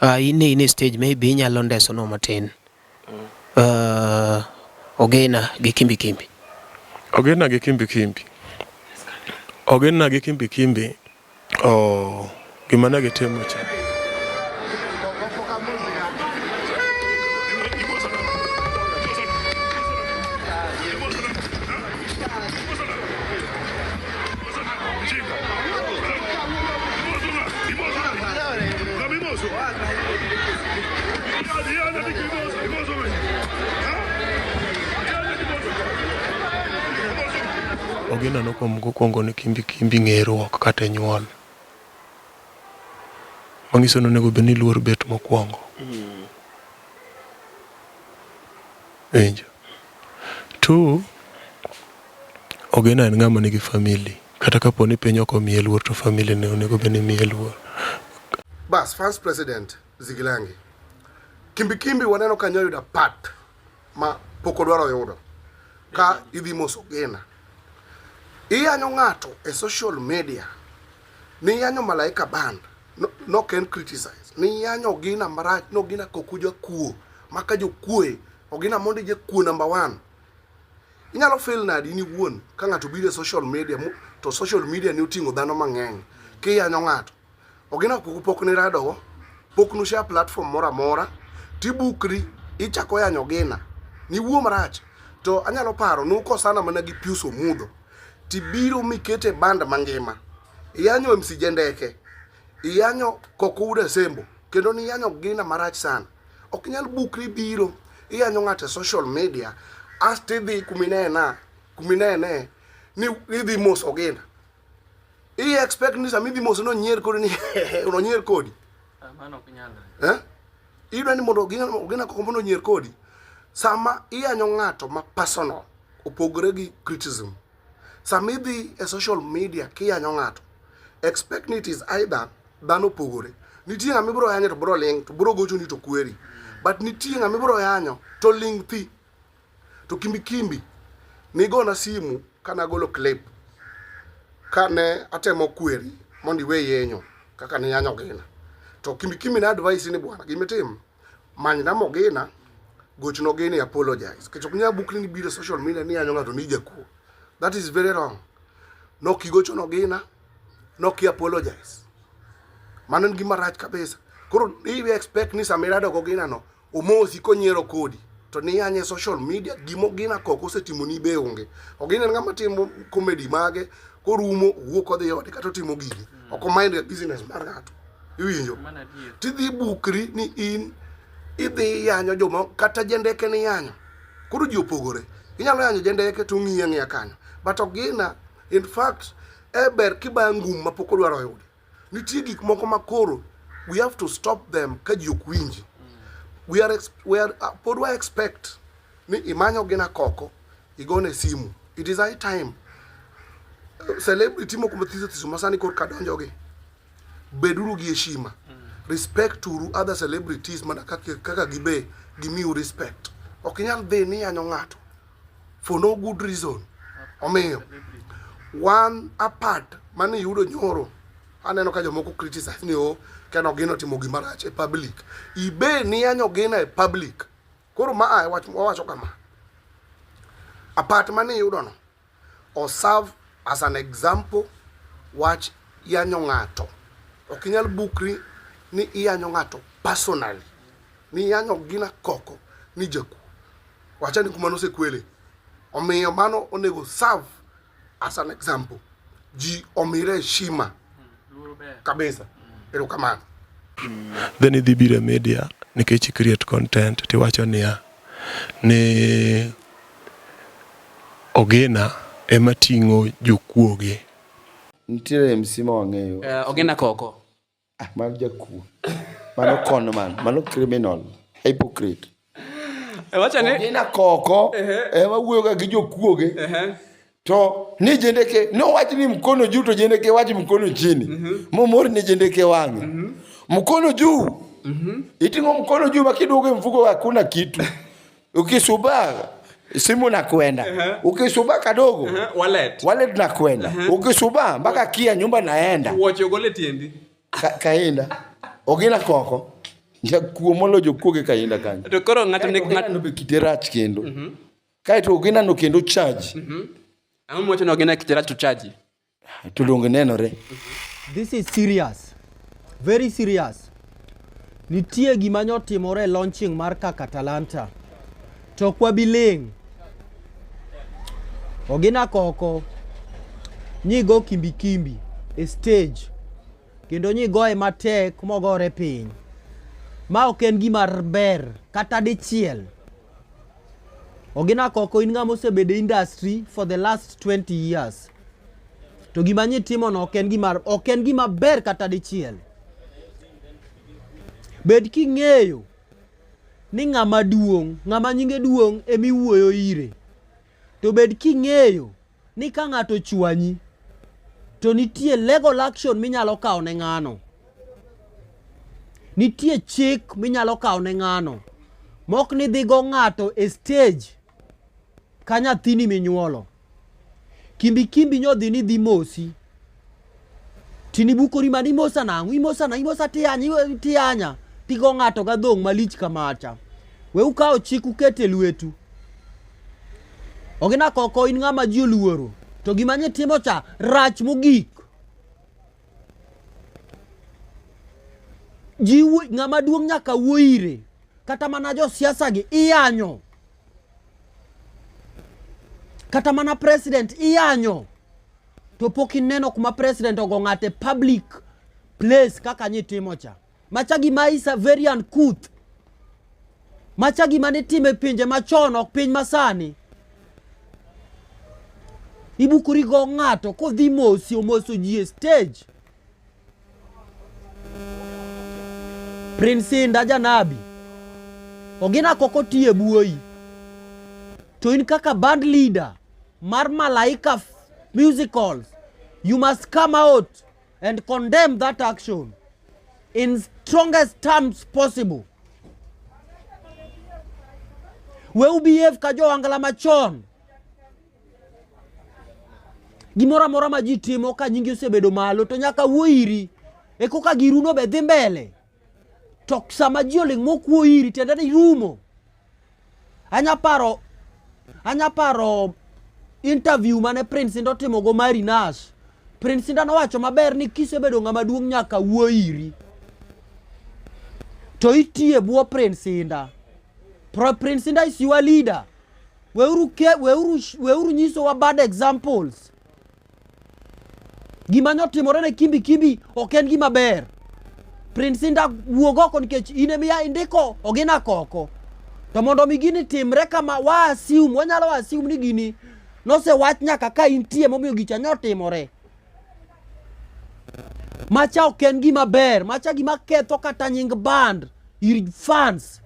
In ne in e stage maybe inyalo ndeso no matin. Ogena gi Kimbi Kimbi. Ogena gi Kimbi Kimbi. Ogena gi Kimbi Kimbi oh, gima ne gitimo cha. Ogena nokwongo mokwongo ni Kimbi Kimbi ng'eruok kata nyuol. Manyiso ni onego bed ni luor bet mokwongo. Winjo. Two, Ogena en ng'ama nigi family. Kata kapo ni piny ok omiye luor to family ne onego bed ni miye luor. Bas, Fans President Zigilangi. Kimbi Kimbi waneno ka nyoyudo part ma pok odwaro yudo ka idhi mos Ogena. Iyanyo ng'ato e social media ni iyanyo Malaika Band no, no can criticize ni iyanyo Ogina marach no Ogina koku jakuo maka jokuoe Ogina mondo jakuo number one. Inyalo feel nadi in iwuon ka ng'ato biro e social media to social media ni oting'o dhano mang'eny kiyanyo ng'ato. Ogina koko pok niradogo, pok nu share platform moro amora, tibukri ichako yanyo Ogina. Niwuo marach to anyalo paro nukosana mana gi Pius Omudho tibiro mikete band mangima. Iyanyo MC Jendeke, iyanyo Koko Wuod Asembo kendo niyanyo Ogina marach sana. Ok inyal bukri biro iyanyo ng'ato e social media asto idhi kuminena kuminene ni idhi mos Ogina. I expect ni sama idhi mos nonyier kodi ni nonyier kodi. Mano ok nyalre. Eh? Iyudo ni mondo Ogina Ogina koko mondo onyier kodi. Sama iyanyo ng'ato ma personal opogore gi criticism. Sama idhi e social media kiyanyo ng'ato, expect ni it is either dhano opogore. Nitie ng'ama ibiro yanyo to biro ling' to biro gochoni to kweri. But nitie ng'ama ibiro yanyo to ling' thi. To Kimbi Kimbi nigona simu kane agolo clip kane atemo kweri mondo iwe yenyo kaka niyanyo Ogina. To Kimbi Kimbi ne advice ni bwana gima itim manyna Mogina gochna Ogina i apologize. Nikech ok inyal bukni ni biro e social media ni yanyo ng'ato ni jakuo. That is very wrong. Nok igochono Ogina, nok i apologize. Mano en gima rach kabisa. Koro i expect ni sama irado gi Ogina no omosi konyiero kodi to niyanye e social media gima Ogina koko osetimoni be onge. Ogina en ng'ama timo comedy mage korumo owuok odhi ode kata otimo gige. Ok omind business mar ng'ato. Iwinjo? Mano adier. Tidhi bukri ni in idhi yanyo joma kata jendeke ni yanyo. Koro ji opogore. Inyalo yanyo jendeke to ong'iyi ang'iya kanyo. But Ogina in fact e ber kibayo ngum ma pok odwaro yudo. Nitie gik moko ma koro we have to stop them ka ji ok winji. We are, we are pod wa expect ni imanyo Ogina koko igone simu. It is high time. Celebrity moko mathiso thiso ma sani korka donjogi. Beduru gi heshima. Respect uru other celebrities mana kaka, kaka gibe gimiu respect. Ok inyal dhi ni yanyo ng'ato for no good reason. Omiyo wan apart mane yudo nyoro aneno ka jomoko criticize ni o Ken Ogina otimo gima rach e public. Ibe ni yanyo Ogina e public. Koro ma a wach wawacho kama. Apart mane iyudo no o serve as an example wach yanyo ng'ato. Ok inyal bukri ni iyanyo ng'ato personally. Ni iyanyo Ogina koko ni jakuo. Wacha ni kuma nosekwele. Omiyo mano onego serve as an example. Ji omire heshima Luoro ber. kabisa. Erokamano. Then idhi biro e media nikech i create content tiwacho niya ni Ogina ema ting'o jokuoge. Nitiere MC ma wang'eyo. Ogina koko. Ah, mano jakuo. Mano con man, mano criminal, hypocrite. Wacha ni Ogina koko ema wuoyoga gi jokuoge. To ni jendeke nowach ni mkono juu to jendeke wach mkono chini. Momor ni jendeke wang'e. Mkono juu. Iting'o mkono juu makiduogo e mfuko hakuna kitu. Ukisuba simu na kwenda. Ukisuba kadogo Wallet. wallet na kwenda. Ukisuba mpaka kia nyumba naenda. Wuoche ogol e tiendi. Kaenda. Ogina koko. Jakuo molo jokuoge kainda kanyo. To koro ng'ato ne Kaeto ng'ato Ogina no be kite rach kendo. Kaeto Ogina no kendo charge. Ang'o miwacho ni Ogina kite rach to chaji? To donge nenore. This is serious. Very serious. Nitie gima nyotimore e launching mar Kaka Talanta. To ok wabi ling'. Ogina Koko nyigo kimbi kimbi e stage kendo nyigoye matek mogore piny. Ma ok en gima ber kata dichiel. Ogina Koko in ng'ama osebedo e industry for the last 20 years. To gima nyitimono ok en gima ok en gima ber kata dichiel. Bed king'eyo ni ng'ama duong', ng'ama nyinge duong' emiwuoyo ire. To bed king'eyo ni ka ng'ato ochwanyi to nitie legal action minyalo kawo ne ng'ano. Nitie chik minyalo kawo ne ng'ano. Mok ni dhi go ng'ato e stage ka nyathini minyuolo. Kimbi kimbi nyodhi ni dhi mosi. Tinibukori mana imosa nang'o, imosa nang'o, imosa tiyanya, tiyanya. Tigo ng'ato ga dhong' malich kamacha. We ukawo chik uket e lwetu. Ogina Koko in ng'ama ji oluoro. To gima nyitimo cha rach mogik. Ji ng'ama duong' nyaka wuo ire. Kata mana josiasa gi iyanyo. Kata mana president iyanyo. To pok ineno kuma president ogo ng'ato e public place kaka nyitimo cha. Macha gima is a very uncouth. Macha gima nitimo e pinje machon ok piny masani. Ibukori go ng'ato kodhi mosi omoso ji e stage. Prince Indah Janabi. Ogina Koko tiye buoyi. To in kaka band leader mar Malaika Musicals, you must come out and condemn that action in strongest terms possible. We ubehave ka jo-Wangla machon. Gimoro amora ma ji timo ka nyingi osebedo malo to nyaka wuo iri e koka giruno be dhi mbele. To sama ji oling' mok wuo iri tiende ni irumo. Anya paro anya paro interview mane Prince Indah otimo go Mary Nash. Prince Indah nowacho maber ni kisebedo ng'ama duong' nyaka wuo iri. To itiye bwo Prince Indah. Prince Indah is your leader. Weuru, ke, weuru, weuru nyisowa bad examples. Gima nyotimore ne Kimbi Kimbi ok en gima ber. Prince Indah wuog oko nikech in ema indiko Ogina Koko. To mondo mi gini timre kama wa assume, wanyalo assume ni gini nosewach nyaka ka intie momiyo gicha nyotimore. Macha ok en gima ber, macha gima ketho kata nying band ir fans.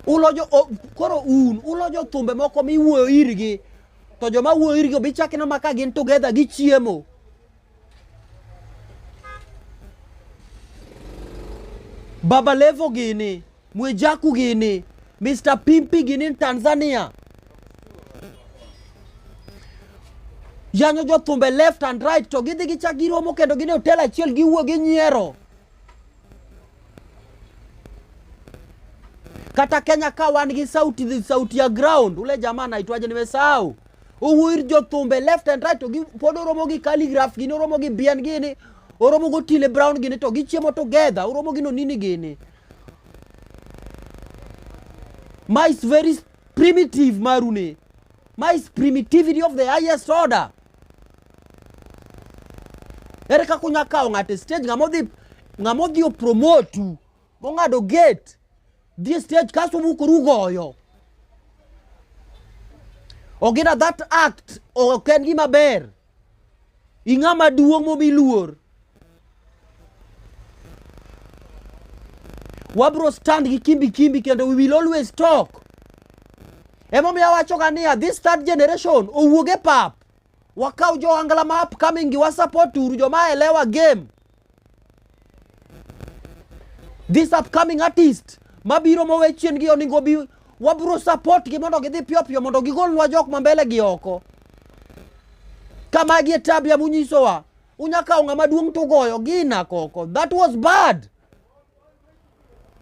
Ulojo o, koro un ulojo thumbe moko miwuoyo irgi to joma wuoyo irgi obi chak ineno ma ka gin together gichiemo. Baba Levo gini, Mwijaku gini, Mr. Pimpi gini in Tanzania. Yanyo jothumbe left and right to gidhi gichak giromo kendo gin e hotel achiel giwuo ginyiero. Kata Kenya ka wan gi sauti, sauti ya ground ule jamaa anaitwaje nimesahau. Owuo ir jothumbe left and right to gi pod oromo gi Khaligraph gini oromo gi Bien gini oromo go Otile Brown gini to gichiemo together oromo gi Nonini gini. Ma is very primitive marune. Ma is primitivity of the highest order. Ere kaka unya kawo ng'ato e stage ng'ama odhi ng'ama odhi opromotu mong'ado gate dhi e stage kasto ubukoru ugoyo. Ogina that act ok en gima ber. Ing'ama duong' momi luor. Wabro stand gi Kimbi Kimbi kendo we will always talk. Emomiyo awacho ga niya this third generation owuog e pap. Wakaw jo Angla ma upcoming gi wasupport uru joma elewa game. This upcoming artist mabiro mowe chien gi oningo bi wabro support gi mondo gidhi piyo piyo mondo gigolnwa jok ma mbele gi oko. Kamagi e tabia munyisowa. Unya kawo ng'ama duong' to ugoyo gina koko. That was bad.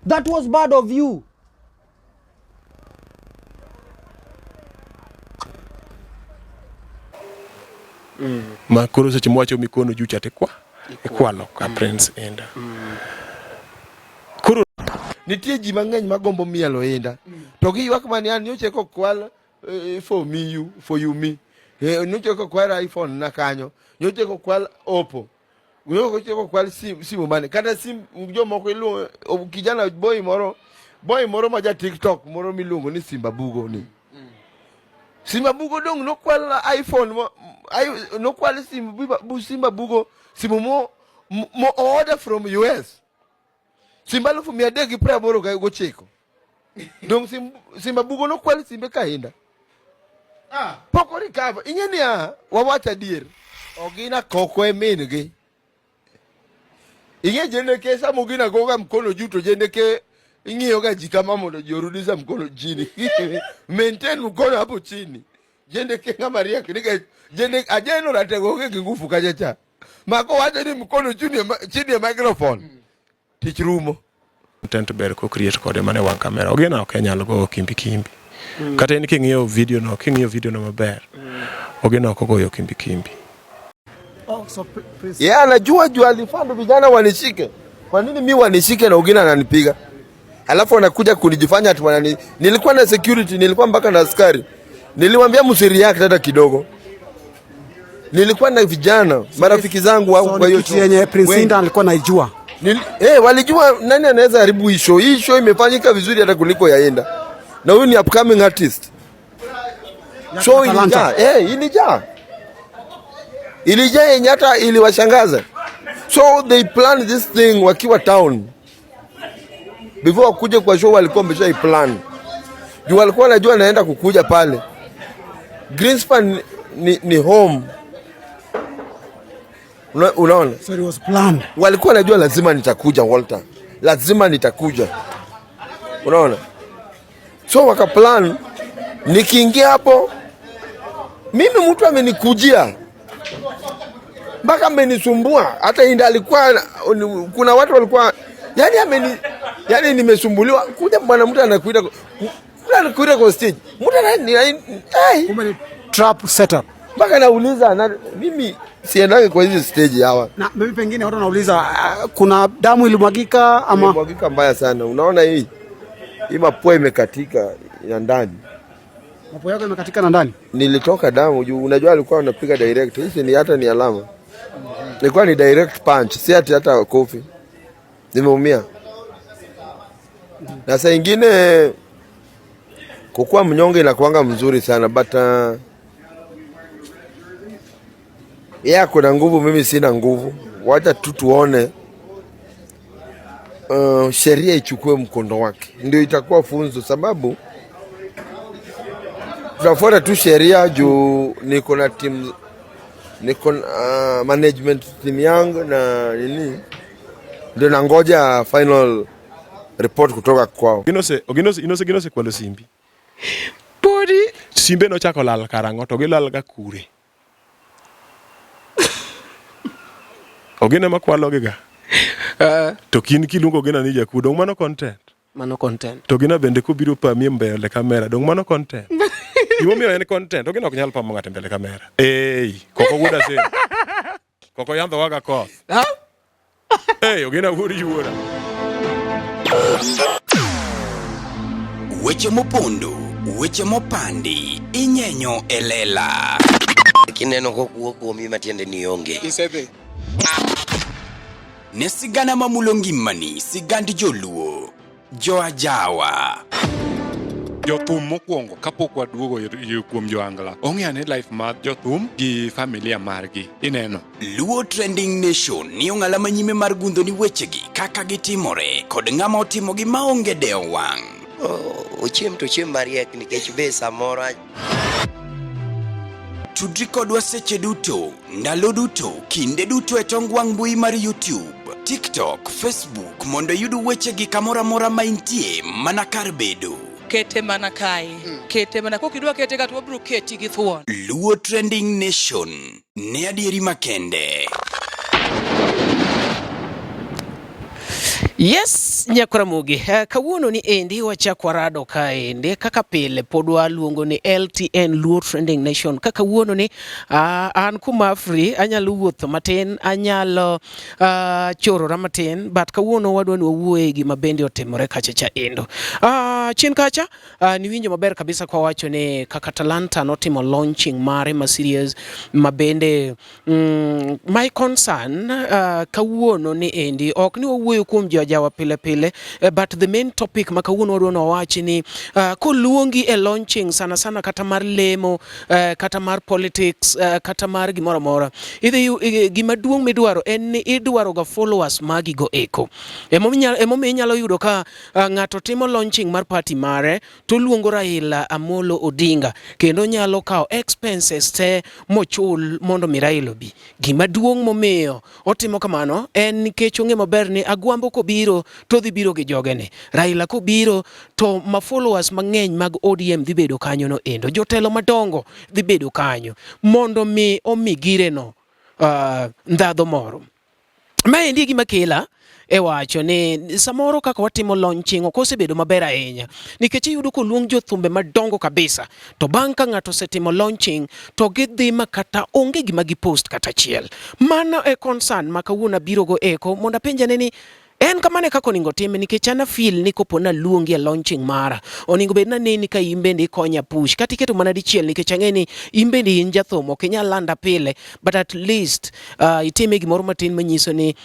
That was bad of you. Ma koro seche mwacho mikono juu cha tikwa ikwalo ka Prince Inda. Koro Nitie ji mang'eny magombo mielo Inda. To giywak mani an nyocha eko kwal for me you for you me. Nyocha eko kwal iPhone na kanyo. Nyocha eko kwal Oppo. Nyocha eko kwal simu mane. Kata sim jomoko iluongo kijana boy moro boy moro ma ja TikTok moro miluongo ni Simba Bugo ni. Simba Bugo dong nokwal iPhone mo nokwal simu Simba Bugo simu mo mo order from US. Simba 389. Dong Simba Bugo nokwal simbe kahinda. Pok orikava. Ing'e niya, wawach adier. Ogina koko e min gi. Ing'e jendeke sama Ogina goga mkono juu to jendeke ing'iyo ga ji kama mondo ji orudisha mkono chini. Maintain mkono hapo chini. Jendeke ng'ama riek nikech jendeke ajeno ratego onge gi nguvu kacha cha. Mako wacho ni mkono chini chini e microphone. Tich rumo. Content ber ko create kode mana e wang' kamera. Ogina ok nyal goyo kimbi kimbi. Kata in king'iyo video no, king'iyo video no maber. Ogina ok ogoyo kimbi kimbi. Oh, so Prince. Yeah, anajua juu alifando vijana wanishike. Kwa nini mi wanishike na Ogina ananipiga? Alafu wanakuja kunijifanya ati wanani. Nilikuwa na security, nilikuwa mpaka na askari. Niliwaambia msireact hata kidogo. Nilikuwa na vijana, marafiki zangu wako So kwa hiyo ni kitu yenye Prince Wengi. Inda alikuwa naijua. Walijua nani anaweza haribu hii show. Hii show imefanyika vizuri hata kuliko ya Inda. Na huyu ni upcoming artist. Show Talanta. ilijaa. Ilijaa. Ilijaa yenye hata iliwashangaza. So they planned this thing wakiwa town. Before wakuje kwa show walikuwa wameshaiplan. Juu walikuwa wanajua naenda kukuja pale. Greenspan ni home. Unaona? So it was planned. Walikuwa wanajua lazima nitakuja Walter. Lazima nitakuja. Unaona? So wakaplan nikiingia hapo mimi mtu amenikujia mpaka amenisumbua. Hata Inda alikuwa, kuna watu walikuwa, yani ameni, yani nimesumbuliwa. Kuja bwana mtu anakuita, mtu anakuita kwa stage. Mtu ai. Kumbe ni trap setup. Mpaka nauliza, na, mimi siendage kwa hizi stage hawa. Na mimi pengine watu wanauliza, kuna damu ilimwagika ama? Ilimwagika mbaya sana. Unaona hii? Hii mapua imekatika ya ndani. Mapua yako imekatika na ndani? Nilitoka damu juu unajua alikuwa anapiga direct. Hizi ni hata ni alama. Ilikuwa ni direct punch, si ati hata kofi. Nimeumia. Na saa nyingine kukua mnyonge inakuanga mzuri sana but yeye ako na nguvu, mimi sina nguvu. Wacha tu tuone sheria ichukue mkondo wake, ndio itakuwa funzo, sababu tutafuata tu sheria juu niko na team, niko na management team yangu na nini, ndio nangoja final report kutoka kwao. Ginose kwalo simbi. Podi. Simbe nochako lal karang'o to gilal ga kure. Ogina makwalo giga. To kin kiluongo Ogina ni jakuo, dong mano content. Mano content. To Ogina bende kobiro pami e mbele kamera, dong mano content. Gimomiyo en content, Ogina ok nyal pamo ng'ato e mbele kamera. Ei, koko wuod Asen. Koko yandho waga koth. Ha? Ei, Ogina wuod yuora. Weche mopondo, weche mopandi, inyenyo e lela. Kineno kokuo kuomi matiende ni onge. Isedhi. Ne sigana mamulo ngimani, sigand joluo, joajawa. Jothum mokwongo kapok waduogo kuom joangla, ong'e ane life mar jothum gi familia margi, ineno. Luo Trending Nation ni ong'ala manyime mar gundho ni wechegi kaka gitimore kod ng'ama otimogi maonge dewo wang'. Oh, ochiem to ochiem mariek nikech be samoro Tudri kodwa seche duto, ndalo duto, kinde duto e tong wang' mbui mar YouTube, TikTok, Facebook mondo iyud wechegi kamoro amora ma intie mana kar bedo. Kete mana kae, kete mana kok idwa kete ka to wabiro keti gi thuon. Luo Trending Nation, ne adieri makende. Yes, nyakoramogi. Kawuono ni endi wachak warado kaendi kaka pile pod waluongo ni LTN Luo Trending Nation. Kaka kawuono ni an kuma free anyalo wuotho matin, anyalo chorora matin, but kawuono wadwa ni wawuoye gima bende otimore kacha cha endo. Chien kacha niwinjo maber kabisa kwa wacho ni kaka Talanta notimo launching mare ma serious ma bende my concern kawuono ni endi ok ni wawuoyo kuom jojawa pile pile, but the main topic ma kawuono wadwa ni wawachi ni koluongi e launching sana sana kata mar lemo, kata mar politics, kata mar gimoro amora, idhi gima duong' midwaro en ni idwaro ga followers magi go eko. Emomiyo inyalo yudo ka ng'ato timo launching mar party mare to luongo Raila Amolo Odinga kendo nyalo kawo expenses te mochul mondo mi Raila obi. Gima duong' momiyo otimo kamano en nikech ong'e maber ni Agwambo kobiro to dhi biro gi jogene. Raila kobiro to ma followers mang'eny mag ODM dhi bedo kanyo no endo. Jotelo madongo dhi bedo kanyo mondo mi omi gireno ndhadho moro. Maendi e gima kela e wacho ni samoro kaka watimo launching ok osebedo maber ahinya nikech iyudo koluong jothumbe madongo kabisa to bang' ka ng'ato osetimo launching to gidhi ma kata onge gima gipost kata achiel. Mano e concern ma kawuono abiro go eko mondo apenjane ni en kamano e kaka onego time nikech an afeel ni kopo naluongi e launching mara onego bed naneni ka in bende ikonya push kata iketo mana dichiel nikech ang'e ni in bende in jathum ok inyal landa pile, but at least itime gimoro matin manyiso ni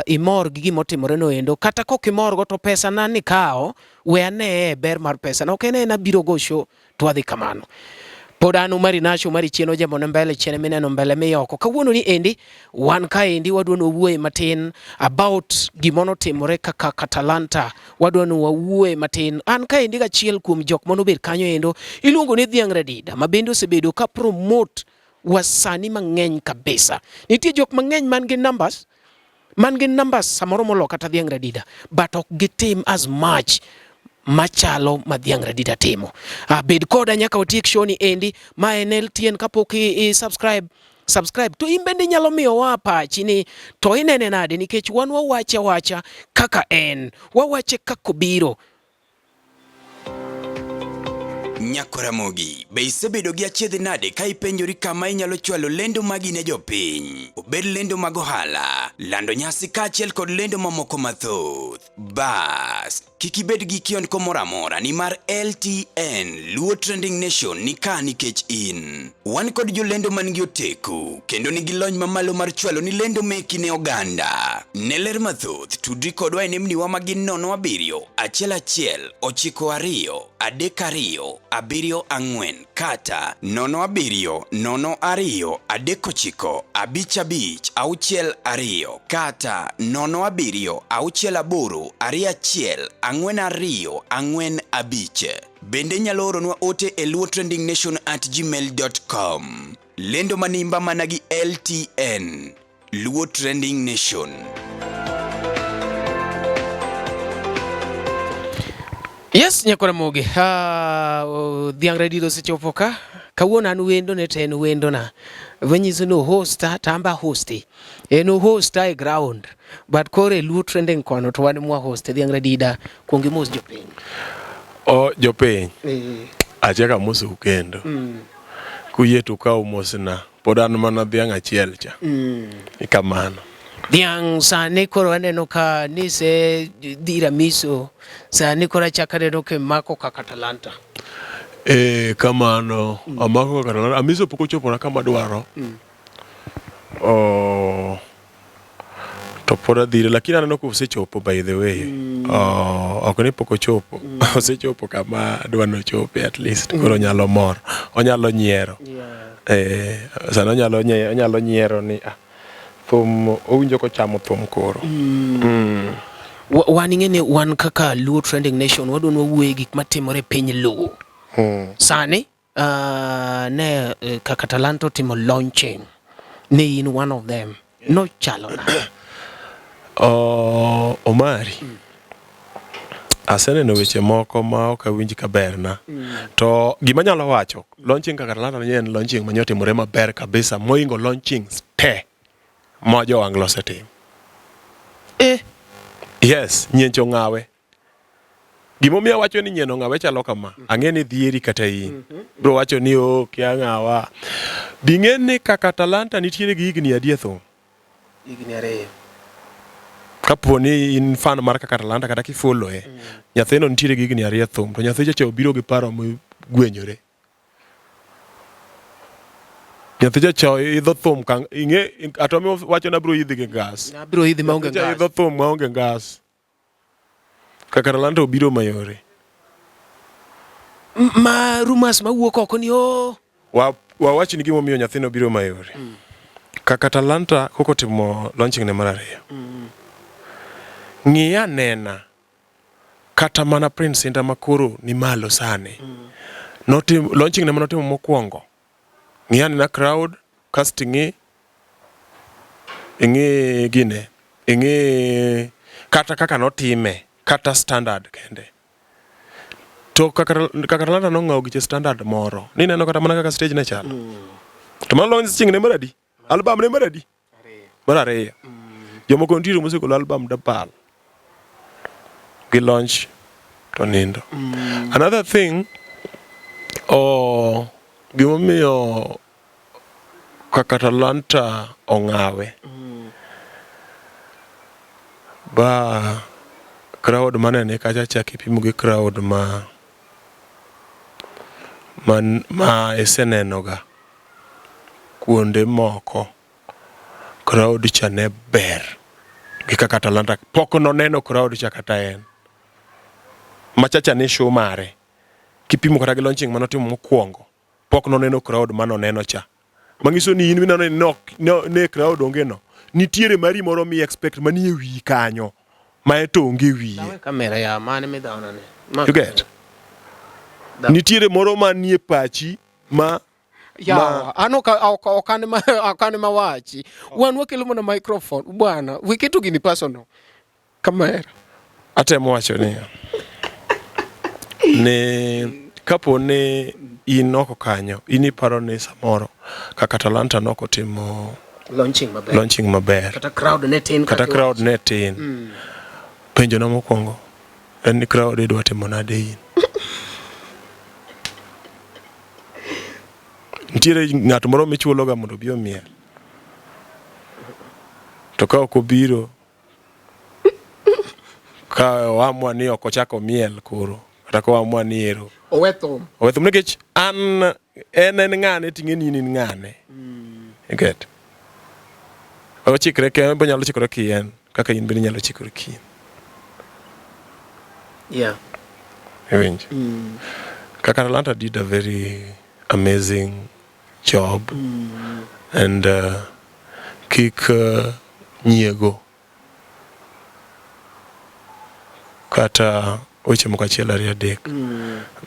imor gi gimotimore no endo kata kok imorgo to pesa na nikawo we aneye ber mar pesa na ok en en abiro go show to wadhi kamano. Pod an Umari Nash, Umari chien ojemone mbele chien mineno mbele miyoko. Kawuono ni endi wan kaendi wadwa ni wawuoye matin about gimonotimore kaka Katalanta, wadwa ni wawuoye matin. An kaendi gachiel kuom jok manobet kanyo endo iluongo ni Dhiang' Radida ma bende osebedo ka promote wasani mang'eny kabisa. Nitie jok mang'eny man gi numbers, man gi numbers samoro molo kata Dhiang' Radida, but ok gitim as much machalo ma Dhiang' Radida timo. Bed koda nyaka watiek show ni endi ma en LTN kapok i subscribe to in bende inyalo miyowa pachi ni to inene nade nikech wan wawache awacha kaka en, wawache kaka obiro. Nyakoramogi, be isebedo gi achiedh nade ka ipenjori kama inyalo chwalo lendo magi ne jopiny? Obed lendo mag ohala, lando nyasi kaachiel kod lendo mamoko mathoth. Bas, kik ibed gi kiondko moro amora nimar LTN Luo Trending Nation ni ka nikech in. Wan kod jolendo man gi oteku kendo nigi lony mamalo mar chwalo ni lendo meki ne oganda. Ne ler mathoth, tudri kodwa e nembniwa ma gin 07 11 92 32 74 kata 07 02 39 55 62 kata 07 68 21 42 45. Bende inyalo oronwa ote e luotrendingnation@gmail.com. Lendo manimba mana gi LTN Luo Trending Nation. Yes, nyakoramogi. Dhiang' Radida osechopo ka. Kawuono an wendo ne to en wendona. Manyiso ni ohosta to an be ahoste. En ohosta e ground. But koro e Luo Trending kono to wan mwa hoste. Dhiang' Radida kuong imos jopiny. O jopiny. Achako amosou kendo. Kuyie to ukaw mosna. Pod an mana dhiang' achiel cha. Kamano. Dhiang' sani koro aneno ka nise dhira miso sani koro achako aneno ka imako kaka Talanta. Kamano. Amako kaka Talanta. Amiso pok ochopona kama adwaro. To pod adhire lakini aneno ka osechopo by the way. Ok ni pok ochopo. Osechopo kama adwa ni ochope at least. Koro onyalo mor. Onyalo nyiero. Sani onyalo nyiero ni thum owinjo kochamo thum koro. Wan ing'e ni wan kaka Luo Trending Nation wadwa ni wawuoye gik matimore e piny Luo. Sani ne kaka Talanta otimo launching ne in one of them. Nochalo nade? Omari, aseneno weche moko ma ok awinj ka berna. To gima anyalo wacho, launching kaka Talanta ne en launching mane otimore maber kabisa mohingo launchings te ma jo Anglo osetimo. Yes, nyiencho ng'awe. Gimomiyo awacho ni nyieno ng'awe chalo kama, ang'e ni dhieri kata in. Bro wacho ni o kia ng'awa. Bing'e ni kaka talanta nitiere gi higni adi e thum? Higni ariyo. Kapo ni in fan mar kaka talanta kata kifollow e, nyathino nitiere gi higni ariyo e thum, to nyathi cha obiro gi paro mogwenyore. Nyathi cha cha idho thum ka ing'e atomi wacho na bro idhi gi ngas. Abiro idhi maonge Nyathi cha ngas. idho thum maonge ngas. Kaka talanta obiro mayore. Ma rumors mawuok oko ni o Wa wawach ni gimomiyo nyathino biro mayore. Kaka talanta koko timo launching ne mar ariyo. Ng'i anena kata mana Prince Indah ma koro ni malo sani. Notim launching ne manotimo mokwongo. Ng'i anena crowd kasto ing'i ing'i gine ing'i kata kaka notime kata standard kende. To kaka kaka talanta nong'awo giche standard moro. Nineno kata mana kaka stage ne chalo. To mano launching ne mar adi? Album ne mar adi? Mar ariyo. Jomoko nitiere mosegolo album dabal. Gi launch to nindo. Another thing, oh, gimomiyo kaka talanta ong'awe. Ba crowd manene kacha chak ipimo gi crowd ma man, ma isenenoga kuonde moko. Crowd cha ne ber gi kaka talanta pok noneno crowd cha kata en. Machacha ne show mare. Kipimo kata gi launching manotimo mokwongo, pok noneno crowd manoneno cha. Manyiso ni in mineno ni nok- no, ne crowd onge no. Nitiere mari moro mi expect manie wiyi kanyo. Ma eto onge e wiye. Dawe kamera ya mane midhawna ne. Ma You get? Nitiere moro manie pachi ma Yawa, an ok ok ok an ma ok an ma wachi. Wan wakelo mana microphone bwana, wiketo gini personal. Kamera. Atemo wacho niya ni kapo ni in oko kanyo in iparo ni samoro kaka Talanta nok otimo Launching maber. launching maber Kata crowd ne tin kata kaka crowd ne tin penjo na mokwongo en ni crowd idwa timo nade in nitiere ng'at moro michuloga mondo obi omiel to ka ok obiro ka oamua ni ok ochak omiel koro kata ka oamua ni ero Owe thum. owe thum nikech an en en ng'ane ting'e ni in in ng'ane you get ochikre ke en be onyalo chikore kien kaka in bende inyalo chikori kien Yeah. iwinjo kaka Talanta did a very amazing job and kik nyiego kata weche moko achiel ariyo adek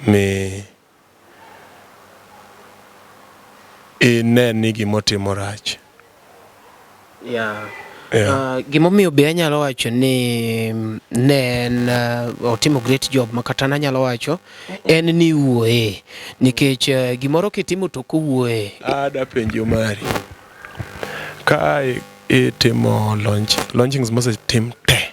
mi ine ni gimotimo rach. Yeah. Yeah. Gimomiyo be anyalo wacho ni ne en otimo great job ma kata nanyalo wacho en ni wuoye nikech gimoro kitimo to ok owuoye. Ada penjo mari. Ka itimo launch, launchings mosetim te.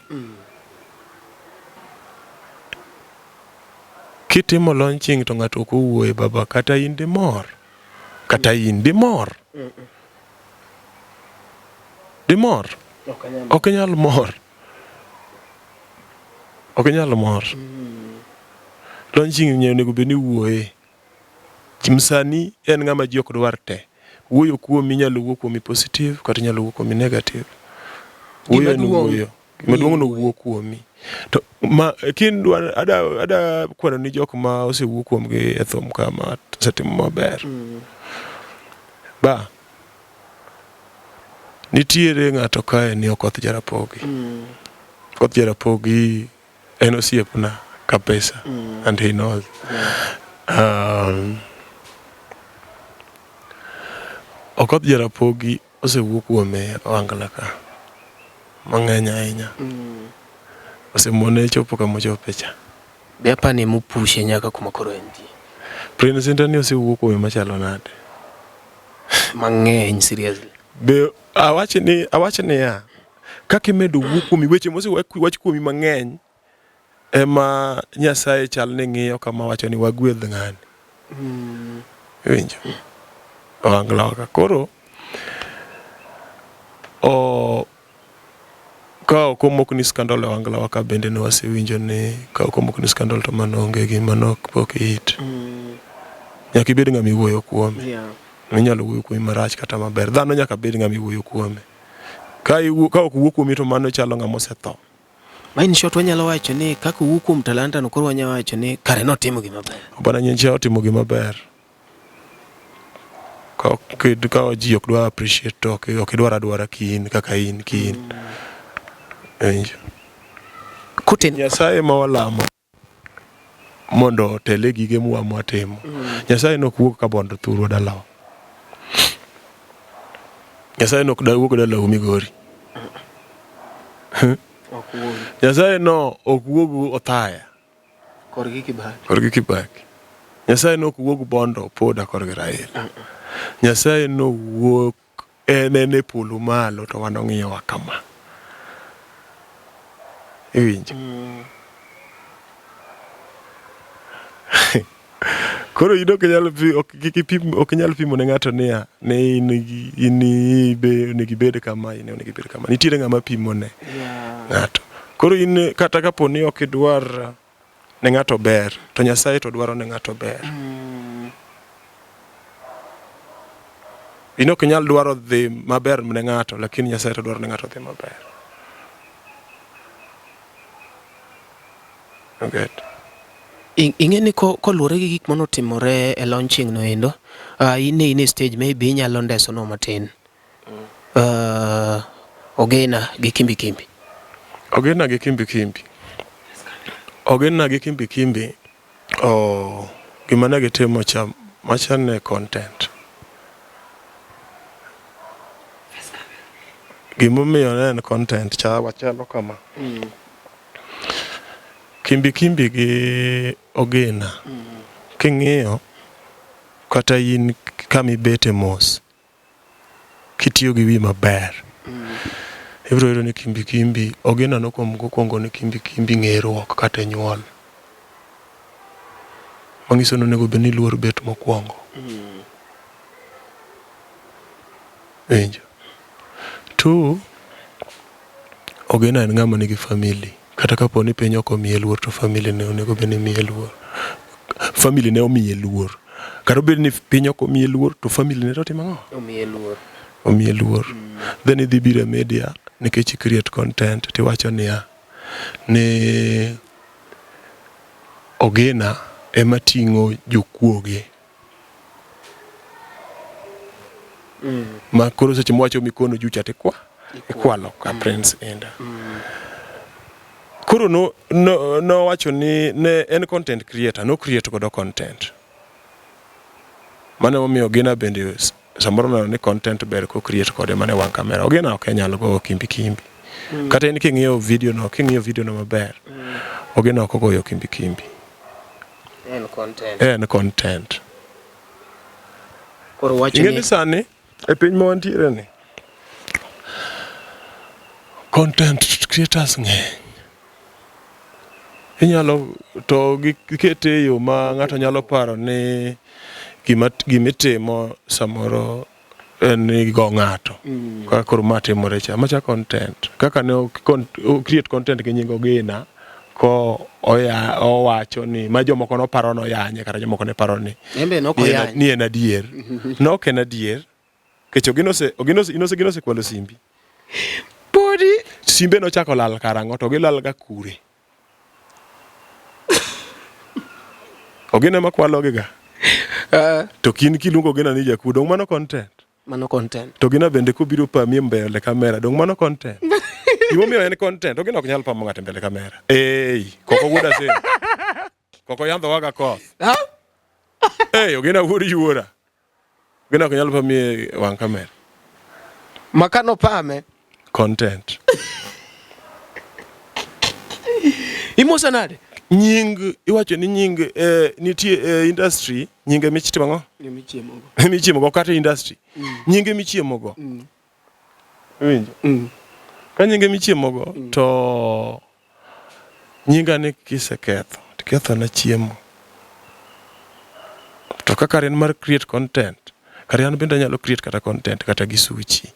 Kitimo launching to ng'ato ok owuoye baba kata in dimor. Kata in dimor. Dimor. Ok inyal mor. Ok inyal mor. Launching onego bed ni iwuoye. Msanii en ng'ama ji ok dwar te. Wuoyo kuomi inyalo wuo kuomi positive kata inyalo wuo kuomi negative. Wuoyo en wuoyo. Gima duong' no wuo kuomi. To ma kin dwa ada ada kwano ni jok ma osewuo kuomgi e thum ka ma osetimo maber. Ba nitiere ng'ato kae ni Okoth Jarapogi. Okoth Jarapogi en osiepna kabisa and he knows. Okoth Jarapogi osewuo kuome ohangla ka mang'eny ahinya. Osemone chopo kama ochope cha. Be apani emopushe nyaka kuma koro entie. Prince Indah ni osewuo kuome machalo nade? Mang'eny seriously. Be awach ni awach niya, Kaka imedo wuo kuomi weche mosewach kuomi mang'eny ema Nyasaye chal ni ng'iyo kama wacho ni wagwedh ng'ani. Iwinjo? Ohangla ka. Koro o ka ok omok ni scandal e ohangla wa ka bende ne wasewinjo ni ka ok omok ni scandal to mano onge gima no pok it. Nyaka ibed ng'ama iwuoyo kuome. Yeah. Inyalo wuoyo kuomi marach kata maber. Dhano nyaka bed ng'ama iwuoyo kuome. Ka iwuo, ka ok wuo kuomi to mano chalo ng'ama osetho. Ma in short wanyalo wacho ni kaka owuo kuom talanta no koro wanyalo wacho ni kare notimo gima ber. Bwana Nyenchia otimo gima ber. Ka ok ka ji ok dwa appreciate to ok ok idwar adwara kiin kaka in kiin. Winjo. Kuten Nyasaye ma walamo mondo otel e gige mwa mwatimo. Nyasaye nok wuog ka bondo thurwa dalawa. Nyasaye nok da wuog dalau Migori. Ok wuogi. Nyasaye no ok wuog Othaya Korgi Kibaki. korgi Kibaki. Nyasaye no ok wuog Bondo Poda korgi Raila. Nyasaye no wuok en en e polo malo to wan ong'iyowa kama. Iwinjo? Koro in ok inyal pi- ok kik ipim ok inyal pimo ne ng'ato niya ni in gi- in ibe onego ibed kama in onego ibed kama. Nitiere ng'ama pimo ne ng'ato. Koro in kata kapo ni ok idwar ne ng'ato ber to Nyasaye to dwaro ne ng'ato ber. In ok inyal dwaro dhi maber ne ng'ato lakini Nyasaye to dwaro ne ng'ato dhi maber. Okay. Ing'e ni koluwore gi gik manotimore e launching no endo, in ne in e stage maybe inyalo ndeso no matin. Ogena gi Kimbi Kimbi. Ogena gi Kimbi Kimbi. Ogena gi Kimbi Kimbi oh, gima ne gitimo cha macha ne content. Gimomiyo ne en content cha wachalo kama. Kimbi Kimbi gi Ogena king'iyo kata in kama ibete mos kitiyo gi wi maber ibiro yudo ni Kimbi Kimbi Ogena nokwongo mokwongo ni Kimbi Kimbi ng'eruok kata e nyuol manyiso ni onego bed ni luor bet mokwongo. Winjo? Two, Ogena en ng'ama nigi family. Kata kapo ni piny ok omiye luor to family ne onego bed ni miye luor. Family ne omiye luor. Kata obed ni piny ok omiye luor to family ne to timo ang'o? Omiye luor. Omiye luor. Then idhi biro e media nikech i create content tiwacho niya ni Ogena ema ting'o jokuoge. Ma koro seche mwacho mikono juu cha tikwa ikwalo ka Prince Indah. Koro no no nowacho ni ne en content creator, no create godo content. Mano emomiyo Ogena bende samoro neno ni content ber ko create kode mana e wang' kamera. Ogena ok nyal goyo kimbi kimbi. Kata in king'iyo video no, king'iyo video no maber, Ogena ok ogoyo kimbi kimbi. En content. En content. Koro wacho Ing'e ni ni sani e piny ma wantiere ni content creators ng'eny. Inyalo to gikete e yo ma ng'ato nyalo paro ni gima gimitimo samoro en ni go ng'ato. Kaka koro ma timore cha, macha content. Kaka ne o create content gi nying Ogina ko oya owacho ni ma jomoko noparo ni oyanye kata jomoko ne paro ni En be nok ni en- oyanye. ni en adier. Ne ok en adier. Nikech Ogina ose Ogina ose Ogina osekwalo simbi. Podi. Simbe nochako lal karang'o to gilal ga kure? Ogina ema kwalo gi ga. To kin kiluongo Ogina ni jakuo, dong' mano content. Mano content. To Ogina bende kobiro pami e mbele kamera, dong' mano content. Gimomiyo en content, Ogina ok nyal pamo ng'ato e mbele kamera. Ei, koko wuod Asim. Koko yandho waga koth. Ha? Ei, Ogina wuod yuora. Ogina ok nyal pami e wang' kamera. Maka nopame. Content. Imosa nade? Nying, iwacho ni nying eh, nitie eh, industry, nyinge michitimo ang'o? Michiemogo. Michiemogo kata industry. Nyinge michiemogo. Iwinjo? Ka nyinge michiemogo to nyinga ni kiseketho tiketho na chiemo. To kaka en mar create content, kare an bende anyalo create kata content kata gi suchi.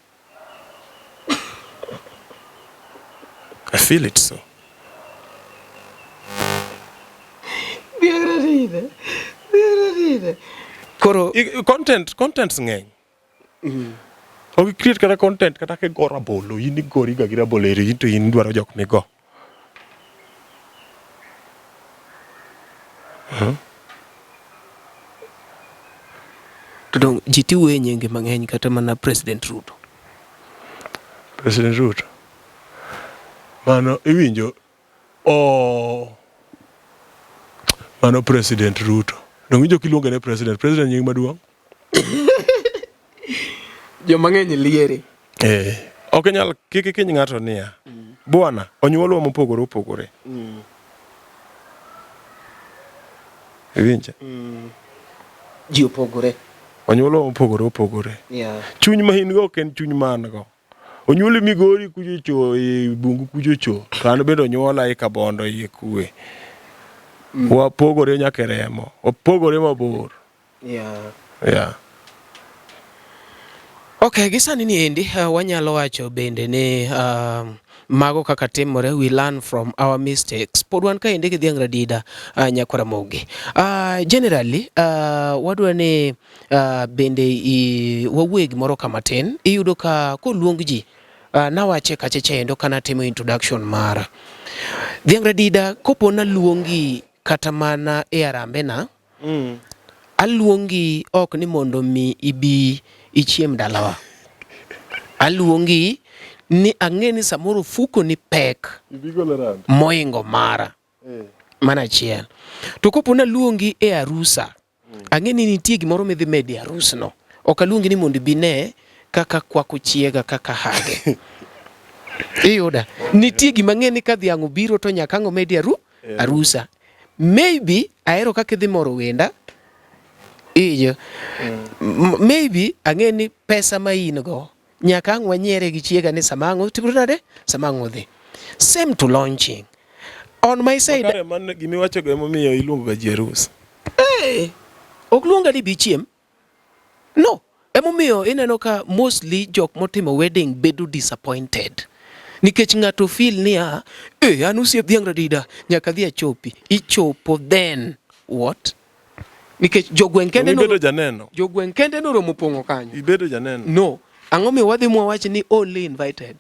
I feel it so. Koro content contents ng'eny. Ok i create kata content kata kigo rabolo, in igori ga gi rabolo eri in to in idwaro jok migo. To dong ji tiwuoye nyinge mang'eny kata mana President Ruto. President Ruto. Mano iwinjo oh, mano President Ruto. Dong iwinjo kiluonge ne president. President nying maduong'. Joma ng'eny liere. Eh, ok inyal kik ikiny ng'ato niya. Bwana, onyuolwa mopogore opogore. Iwinja? Ji opogore. Onyuolwa mopogore opogore. Yeah. Chuny ma in go ok en chuny ma an go. Onyuoli Migori kucho cho e bungu kucho cho. To an bende onyuola e Kabondo iye kue. Wapogore nyaka e remo. Wapogore mabor. Yeah. Yeah. Okay, gi sani ni endi wanyalo wacho bende ni mago kaka timore we learn from our mistakes. Pod wan kaendi gi dhiang' Radida nyakwar Ramogi. Generally wadwa ni bende wawuoye gimoro ka matin. Iyudo ka koluong ji nawache kacha chendo kana timo introduction mara. Dhiang' Radida kopo naluongi kata mana e arambena Aluongi ok ni mondo mi ibi ichiem dalawa. Aluongi ni ang'e ni samoro ofuko ni pek moingo mara. Mano achiel. To kopo naluongi e arusa, ang'e ni nitie gimoro midhi medo e arusno. Ok aluongi ni mondo ibi ine kaka kwako chiega kaka hage. Iyuda? Nitie gima ang'e ni ka dhiang' obiro to nyaka ang' omedi aru arusa. Maybe ahero kaka idhi moro wenda. Ijo. Maybe ang'e ni pesa ma in go nyaka ang' wanyiere gi chiega ni sama ang' otimre nade? Sama ang' odhi. Same to launching. On my side. Makare man gimiwacho go emomiyo iluongo ga ji e arus. Eh, ok luonga ni bi chiem. No, emomiyo ineno ka mostly jok motimo wedding bedo disappointed. Nikech ng'ato feel niya, eh, an osiep dhiang' Radida, nyaka adhi achopi. Ichopo then what? Nikech jogweng' kende Ibedo janeno. Jogweng' kende noromo pong'o kanyo. Ibedo janeno. No. Ang'o miyo wadhi mwawach ni only invited?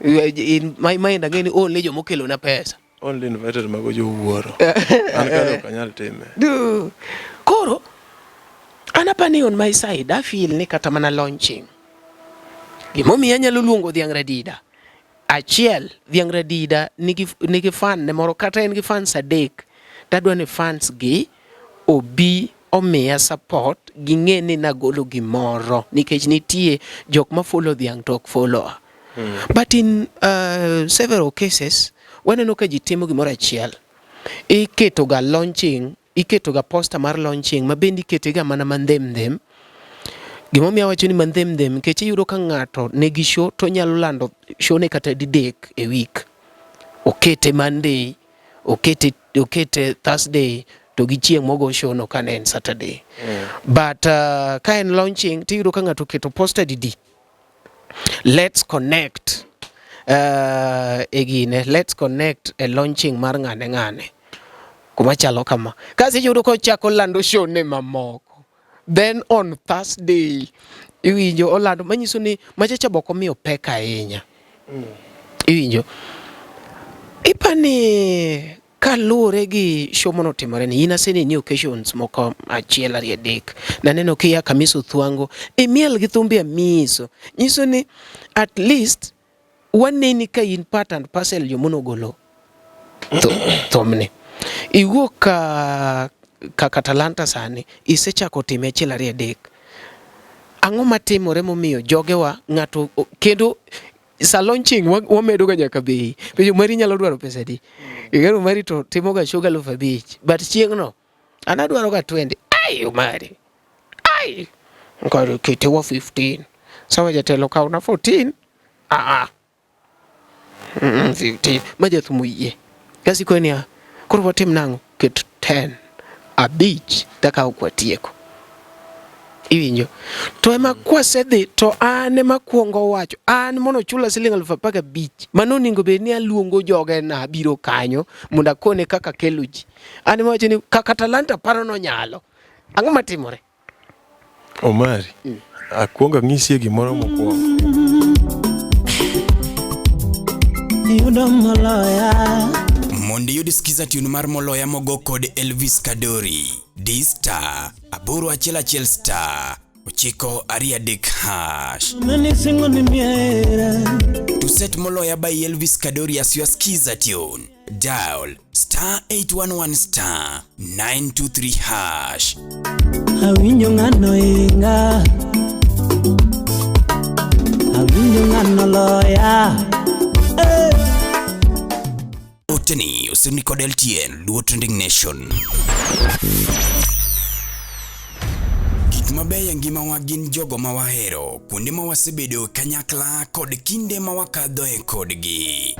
In my mind ang'e ni only jomokelona pesa. Only invited mago jowuoro. An kare ok anyal time. Du. Koro an apani on my side I feel ni kata mana launching. Gimomiyo anyalo luongo dhiang' Radida. Achiel, dhiang' Radida nigi, nigi fan ne moro kata en gi fans adek. Tadwa ni fans gi obi omiya support ging'e ni nagolo gimoro nikech nitie jok ma follow dhiang' to ok follow. But in several cases waneno ka ji timo gimoro achiel. Iketo ga launching, iketo ga poster mar launching ma bende ikete ga mana mandhem ndhem. Gimomiyo awacho ni mandhem ndhem nikech iyudo ka ng'ato nigi show to onyalo lando show ne kata didek e week. Okete Monday, okete okete Thursday to gi chieng' mogo show no ka ne en Saturday. But ka en launching tiyudo ka ng'ato oketo poster didi. Let's connect e gine, let's connect e launching mar ng'ane ng'ane. Kuma chalo kama. Kasto iyudo kochako lando show ne mamoko. Then on Thursday iwinjo olando manyiso ni machacha be ok omiyo pek ahinya. Iwinjo. Ipani kaluwore gi show manotimore ni in aseneni occasions moko achiel ariyo adek naneno kiya Kamiso Thwango imiel gi thumbe Amiso nyiso ni at least waneni ka in part and parcel jomonogolo thumni iwuok ka kaka talanta sani isechako time achiel ariyo adek ang'o matimore momiyo jogewa ng'ato kendo sa launching wamedo ga nyaka bei. Penjo mari nyalo dwaro pesa adi? Igero mari to timo ga show 5,000. But chieng' no an adwaro ga 20. Ai Omari. Ai. Koro kete wa 15. Sawa jatelo kaw na 14. Ah ah. 15 ma jathum oyie. Kasi kone niya, koro watim nang'o? Ket 10, abich takawo kwatieko. Iwinjo? To ema kwasedhi to an ema kwongo wacho, an mondo chula siling 15,000, mano onego bed ni aluongo jogena biro kanyo mondo akone kaka kelo ji. An ema wacho ni kaka talanta paro nonyalo. Ang'o matimore? Omari, akwongo ang'isie gimoro mokwongo. Yudo moloya. Mondo iyud skiza tune mar Moloya mogo kod Elvis Kadori, di star 811 star 923 hash. Meni singo ni miera. To set Moloya by Elvis Kadori as your skiza tune, dial star 811 star 923 hash. Awinjo ng'ano inga. Awinjo ng'ano loya. Eh. Oteni osirni kod LTN Luo Trending Nation. Gik mabeyo e ngimawa gin jogo ma wahero, kuonde ma wasebedo kanyakla kod kinde ma wakadhoe kodgi.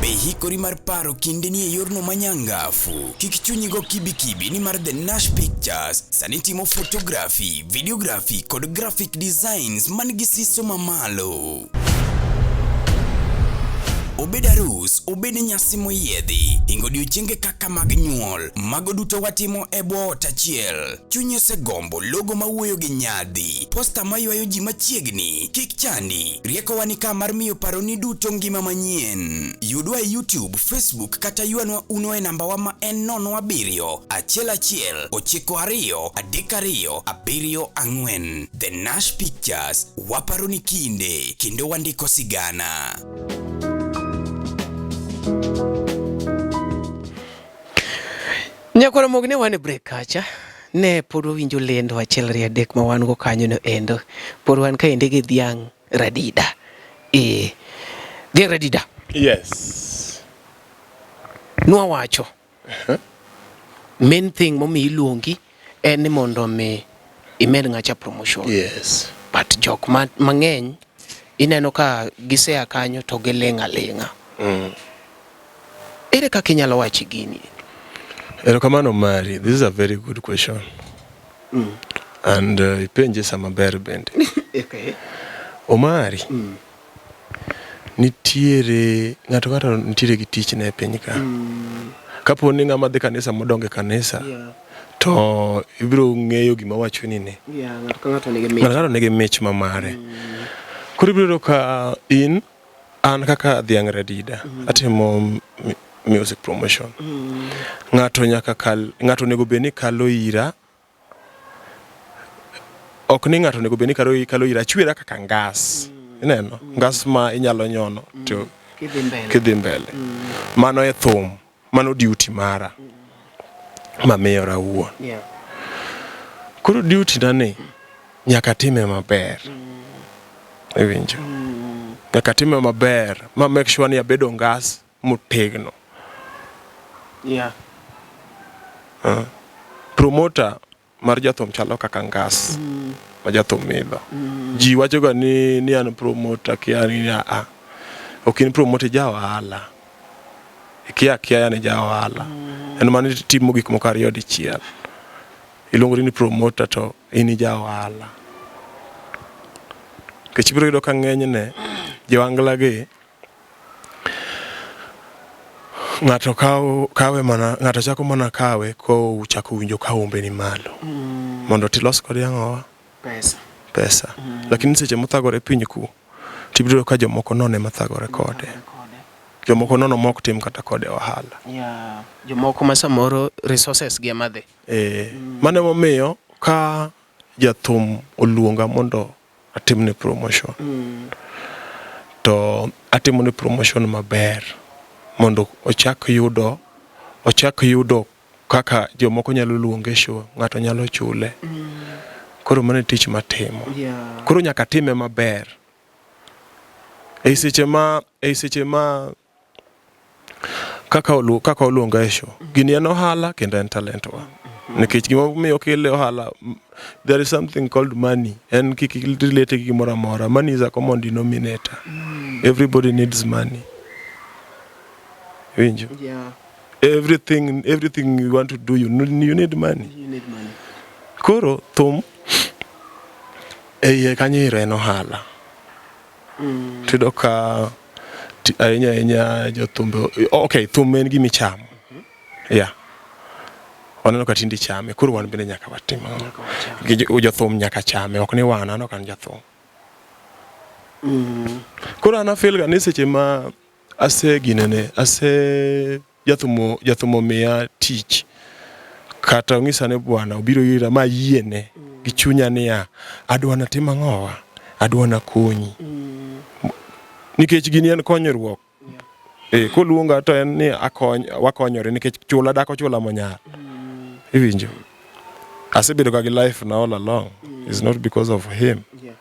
Be ihikori mar paro kindeni e yorno manyangafu? Kik chunyi go kibikibi nimar The Nash Pictures sani timo photography, videography kod graphic designs man gi siso mamalo. Obed arus, obed nyasi moyiedhi, hingo odiochienge kaka mag nyuol, mago duto watimo e bwo ot achiel. Chunyi osegombo logo mawuoyo gi nyadhi, posta maywayo ji machiegni, kik chandi, riekowa ni ka mar miyo paroni duto ngima manyien. Yudwa e YouTube, Facebook kata ywanwa uno e nambawa ma en 07 11 92 32 74. The Nash Pictures, waparo ni kinde kendo wandiko sigana. Nyakwar Ramogi ne wan e break kacha. Ne pod wawinjo lendo achiel ariyo adek ma wan go kanyo no endo. Pod wan kaendi gi dhiang' Radida. Eh, dhiang' Radida. Yes. Nwawacho. Main thing momiyo iluongi en ni mondo mi imed ng'acha promotion. Yes. But jok ma, mang'eny ineno ka gisea kanyo to giling' aling'a. Ere kaka inyalo wacho gini? Erokamano Mari, this is a very good question. And ipenje sama ber bende. Okay. Omari, nitiere ng'ato kata nitiere gi tichne e piny ka. Kapo ni ng'ama dhi kanisa modongo e kanisa, to ibiro ng'eyo gima wachoni ni. Yeah, ng'ato ka ng'ato nigi mich. Ng'ato ka ng'ato nigi mich ma mare. Koro ibiro yudo ka in an kaka dhiang' Radida atimo music promotion. Ng'ato nyaka kal ng'ato onego bed ni kalo ira ok ni ng'ato onego bed ni kalo, kalo ira achwera kaka ngas. Ineno? Ngas ma inyalo nyono to Kidhi mbele. kidhi mbele. Mano e thum, mano duty mara mamiyora awuon. Yeah. Koro duty na ni nyaka time maber. Iwinjo? Nyaka time maber ma make sure ni abedo ngas motegno. Yeah. Promoter mar jathum chalo kaka ngas ma jathum idho. Ji wacho ga ni ni an promoter kia ni a a. Ok in promoter ja ohala. Ikia akia yani ja ohala. En mana ni timo gik moko ariyo dichiel. Iluongori ni promoter to in ja ohala. Nikech ibiro yudo ka ng'enyne joangla gi ng'ato kawo kawe mana ng'ato chako mana kawe kochako winjo ka humbe ni malo mondo tilos kode ang'owa Pesa. pesa lakini seche mothagore piny ku tibiro yudo ka jomoko nono ema thagore kode jomoko nono mok tim kata kode ohala Yeah. Jomoko ma samoro resources gi ema dhi. e, mano emomiyo ka jathum oluonga mondo atimne promotion to atimone promotion maber mondo ochak yudo ochak yudo kaka jomoko nyalo luonge e show ng'ato nyalo chule koro mano e tich matimo Yeah. koro nyaka time maber ei seche ma ei seche ma kaka olu, kaka oluonga e show gini en ohala kendo en talent wa Nikech gima omiyo okele ohala, there is something called money. En kik relate gi gimoro amora. Money is a common denominator. Everybody needs money. Iwinjo? Yeah. Everything, everything you want to do, you need, you need money. You need money. Koro thum e iye kanyo iro en ohala. Tiyudo ka ahinya ahinya jothumbe ok thum en gima ichamo. Yeah. Waneno ka tinde ichame koro wan bende nyaka watim ang'o? Gi Jothum nyaka chame ok ni wan an ok an jathum. Koro an afeel ga ni seche ma ase ginene ase jathum jathum omiya tich kata onyisa ni bwana obiro ira ma ayiene gi chunya niya adwa natim ang'owa adwa nakonyi nikech gini en konyruok eh koluonga to en ni akony wakonyore nikech chula dak ochula monyal iwinjo asebedo ga gi life na all along it's not because of him Yeah.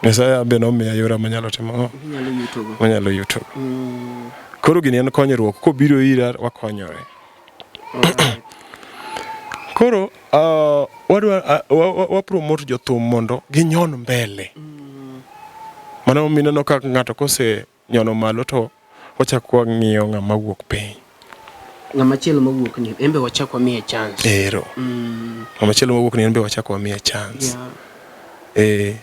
Nyasaye be nomiya yora manyalo timo ang'o Inyalo yutogo. manyalo yutogo koro gini en konyruok kobiro ira wakonyore koro wadwa wa, wa, wa promote jothum mondo ginyon mbele mano momiyo ineno ka ng'ato kose nyono malo to wachako wang'iyo ng'ama wuok piny Ng'ama chielo mawuok ni en be wachak wamiye chance. ero ng'ama chielo mawuok ni en be wachako wamiye chance Yeah. eh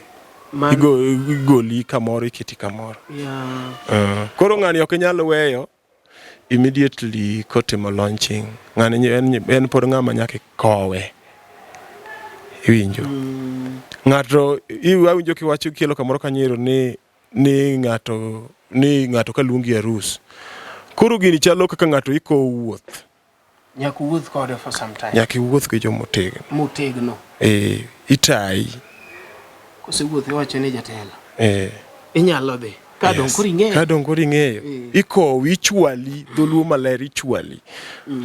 igo, igoli kamoro iketi kamoro Yeah. Koro ng'ani ok inyal weyo immediately kotimo launching. Ng'ani en, en pod ng'ama nyaka ikowe. Iwinjo? Ng'ato awinjo kiwacho kielo kamoro kanyo ni ni ng'ato ni ng'ato ka luongi e arus. Koro gini chalo kaka ng'ato iko wuoth. Nyaka uwuoth kode for some time. Nyaka iwuoth gi jomotegno. Motegno. Eh, itayi. Kosewuoth iwacho ni jatelo. Eh. Inyalo dhi. Ka dong' koro ing'eyo. Ka dong' koro ing'eyo. Ikowi, ichwali, dholuo maler ichwali.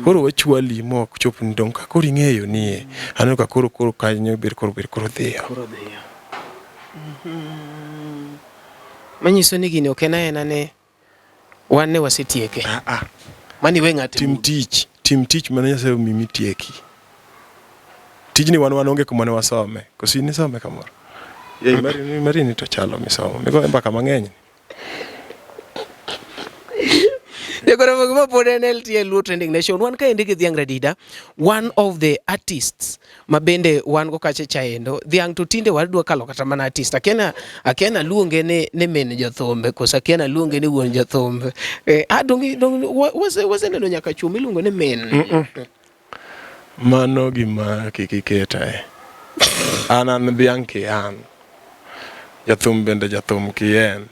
Koro wachwali mok chop ni dong' ka koro ing'eyo nie. Aneno ka koro koro kanyo ber koro ber koro dhiyo. Koro dhiyo. Manyiso ni gini ok en aena ni wan ne wasetieke. Ah ah. Mani we ng'ato. Tim tich, tim tich mane Nyasaye omiyi mitieki. Tijni wan wan onge kuma ne wasome. Koso in isome kamoro? Ei mari mari ni to chalo misomo. Migoyo mbaka mang'eny. Jagoro ma pod en LTN Luo Trending Nation. Wan kaendi gi Dhiang' Radida, one of the artists ma bende wan go kacha chaendo. Dhiang' to tinde wadwa kalo kata mana artist. Akiana akiana luonge ni ni min jothumbe koso akiana luonge ni wuon jothumbe. Eh, ah dong dong wase waseneno nyaka chuo miluongo ni min. Mano gima kik iketa e. An an dhiang' ki an. Jathum bende jathum ki en.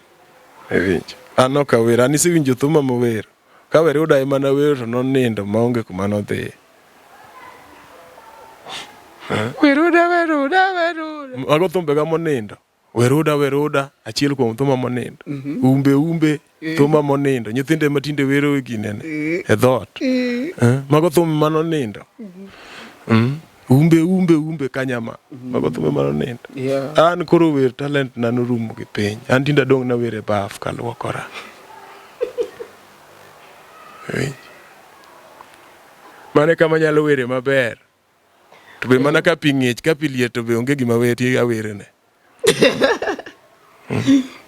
Iwinjo. An ok awer. An isewinjo thuma mower. Ka wer uda ema nawero to nonindo maonge kuma nodhiye. Weruda weruda weruda. Mago thumbega monindo. Weruda weruda achiel kuom thuma monindo. Umbe umbe thuma monindo. Nyithindo ema tinde wero e ginene e dhoot. Mago thum manonindo. Umbe umbe umbe kanyama. Mago thumbe manonindo. Yeah. An koro wer talent na norumo gi piny. An tinde adong' nawer e baf kaluokora. Iwinjo? Mano e kama anyalo were maber. To be mana ka pi ng'ich, ka pi liet to be onge gima weri awerene.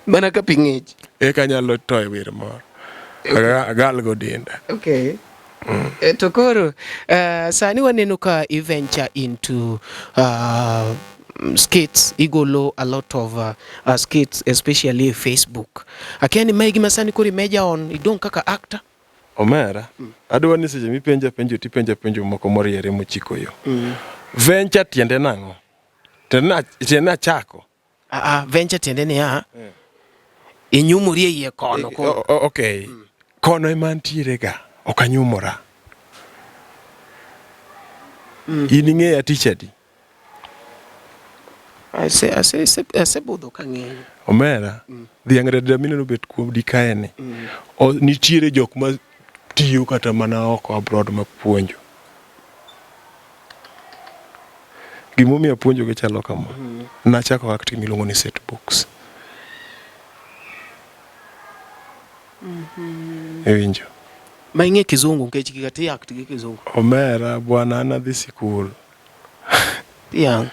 Mana ka pi ng'ich. Eka anyalo toye wer moro. Agal go denda. Okay. Mm. To koro sani waneno ka i venture into skits, igolo a lot of skits especially e Facebook. Akia ni mae gima sani koro i major on, idong' kaka actor? Omera, adwa ni seche mipenja penjo tipenja penjo moko moriere mochiko yo. Venture tiende nang'o? Tiende ni achako. Ah, ah, venture tiende ni ah, inyumori e iye kono. Koro. Okay. Kono ema antiere ga, ok anyumora. In ing'eya tich adi? Asebudho kang'eyo. Omera, dhiang' redda mineno bet kuom di kae ni. Nitiere jok ma tiyo kata mana oko abroad ma puonjo. Gimomiyo apuonjo gi chalo kama. Nachako acting miluongo ni set books. Iwinjo? Ma ing'e kizungu nikech giga ti act gi kizungu. Omera bwana an adhi sikul. Tiang'.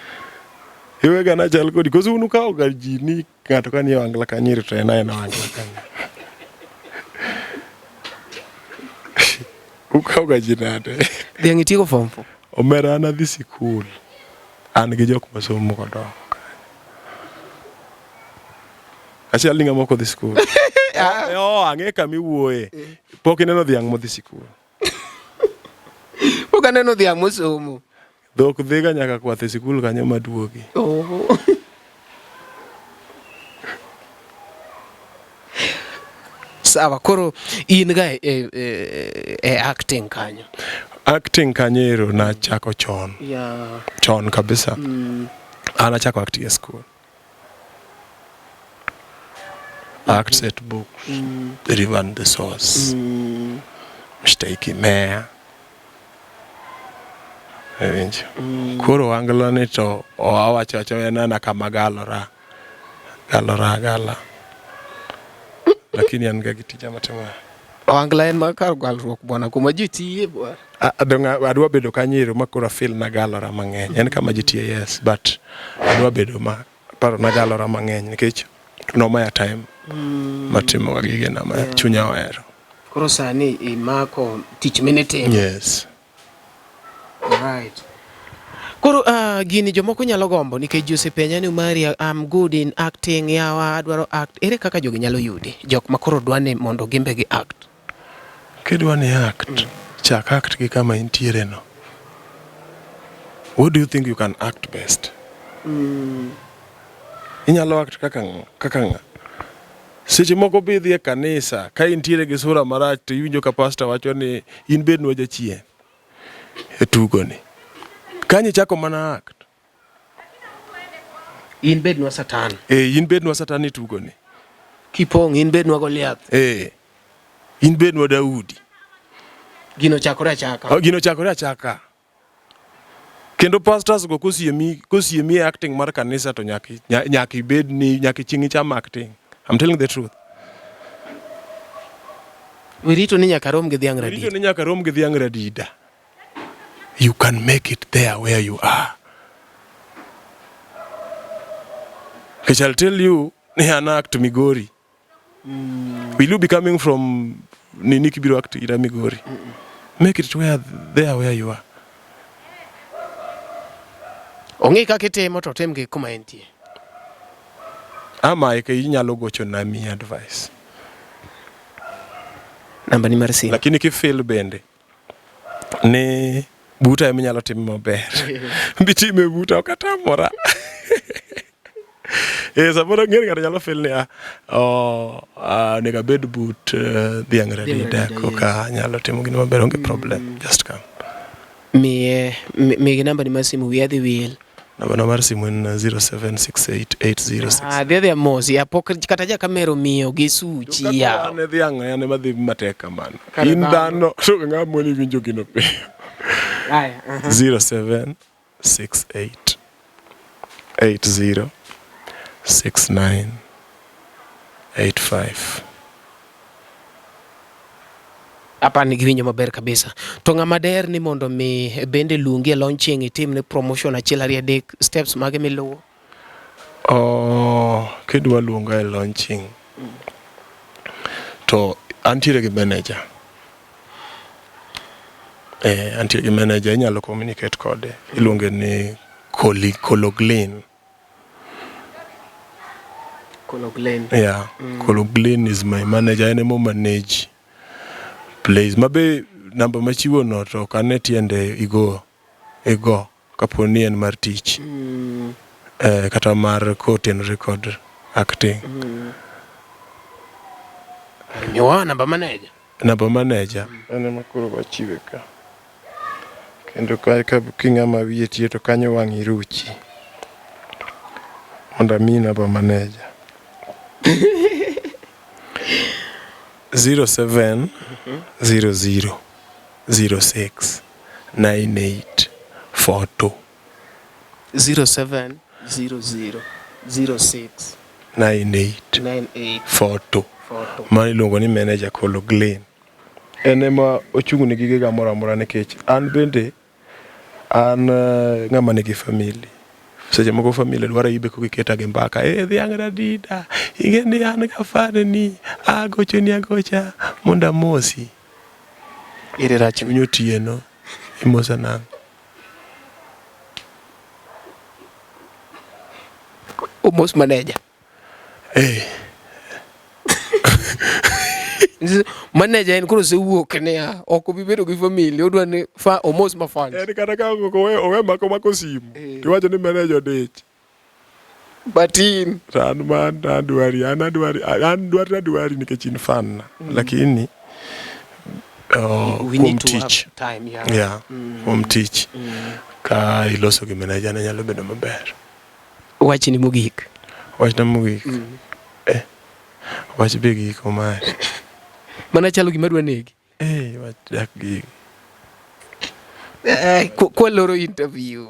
Iwega nachal kodi koso un ukawo ga ji ni ng'ato ka nie ohangla ka nyiri to en aena ohangla kanyo. Ukawo ga ji nade? Dhiang' itieko form 4. Omera an adhi sikul. An gi jok masomo kodongo. Achiel ni ng'ama ok odhi sikul. Oh, ang'e kama iwuoye. Pok ineno dhiang' modhi sikul. Pok aneno dhiang' mosomo. Dhok dhiga nyaka kwath e sikul kanyo maduogi. Oh. Sawa, koro in ga e, e, e, e acting kanyo. Acting kanyo ero nachako chon. Yeah. Chon kabisa. An achako acting e school. Act set book. The River and the Source. Mstahiki Meya. Iwinjo? Koro wanglo ni to awacho awacha en ana kama galora. Galora agala. Lakini an ga gi tija matimo. Ohangla en mar kar galruok bwana kuma ji tiye bwana. Dong' adwa bedo kanyo ero ma koro afeel nagalora mang'eny. En kama ji tiye yes, but adwa bedo ma paro nagalora mang'eny nikech nomaya time matimo ga gigena ma chunya ohero. Koro sani imako tich minitimo. Yes. Right. Koro gini jomoko nyalo gombo nikech ji osepenja ni Omari I'm good in acting yawa adwaro act. Ere kaka jogi nyalo yudi? Jok ma koro dwa ni mondo gimbe gi act. Kidwa ni act, chak act gi kama intiere no. What do you think you can act best? Inyalo act kaka ng'a? Kaka ng'a? Seche moko be idhi e kanisa ka intiere gi sura marach to iwinjo ka pastor wacho ni in bednwa jachien e tugoni. Kanyo ichako mana act. In bednwa satan. Eh, in bednwa satan e tugoni. Kipong' in bednwa Goliath. Eh. In bednwa Daudi. Gino chakore achaka. Oh, gino chakore achaka. Kendo pastors go kosiemi kosiemi e acting mar kanisa to nyaka nyaka ibed ni nyaka chieng' icham acting. I'm telling the truth. Wirito ni nyaka rom gi dhiang' radida. Wirito ni nyaka rom gi dhiang' radida. You can make it there where you are. Nikech I'll tell you ni an act Migori. Will you be coming from nini kibiro act ira Migori? Make it where there where you are. Ong'e kaka itimo to otim gi kuma entie. Ama eke inyalo gocho na mi advice. Namba ni mar simu. Lakini kifeel bende ni buta ema inyalo timo maber. Bitime buta ok atamora. Eh, samoro ng'eni ng'ato nyalo feel niya, oh, ah, onego abed but dhiang' radida koka anyalo timo gino maber onge problem just come. Miye migi namba ni mar simu wiya dhi wil. Namba na mar simu en 076880 Ah, dhi adhiya mos ya pok kata ja kamera omiyo gi suchi ya. An e dhiang' an ema dhi matek kamano. Kare In dhano. dhano to ng'a moni winjo gino piyo. Aya, aha. 0768 80 69 85. Apani giwinjo maber kabisa. To ng'ama der ni mondo mi bende luongi e launching itimne promotion achiel ariyo adek steps mage miluwo? Oh, kidwa luonga e launching to antiere gi manager. Eh, antiere gi manager inyalo communicate kode. Iluonge ni Koli Kologlin. Kologlin. Yeah, Kologlin is my manager. En emo manage plays. Mabe namba machiwo no to ok ane tiende igo igo kapo ni en mar tich. Eh, kata mar kotenore kod acting. Miwa namba manager. Namba manager. En ema koro wachiwe ka. Kendo ka ka king'ama wiye tiyo to kanyo wang' iruchi. Mondo amiyi namba manager. 07 00 06 98 42. 07 00 06 98 98 42. 42. Mano iluongo ni manager Kolo Glenn. En ema ochung' ne gigega moro amora nikech an bende an eh, ng'ama nigi family. Seche moko family dwaro ibe kok iketa gi mbaka. Eh, dhiang' radida, ing'e ni an ga fan ni, agochoni agocha mondo amosi. Ere rach Chuny otieno, imosa nang'o? Omos maneja. Eh. Maneja en koro osewuok niya, ok obi bedo gi family, odwa ni fa omos ma fans. En kata ka ok owe owe mako mako simu. Eh. Tiwacho ni maneja odich. But in To an ma an adwari, an adwari, an dwar adwari nikech in fan na. Lakini oh, We kuom need to have tich. time, yeah. Yeah, Mm. kuom tich. Ka iloso gi manager ne nyalo bedo maber. Wachni mogik. Wachna mogik. Eh, wach be giko mae. Mana chalo gima dwa negi. Eh, wach dak gigi. Eh, kwaloro interview.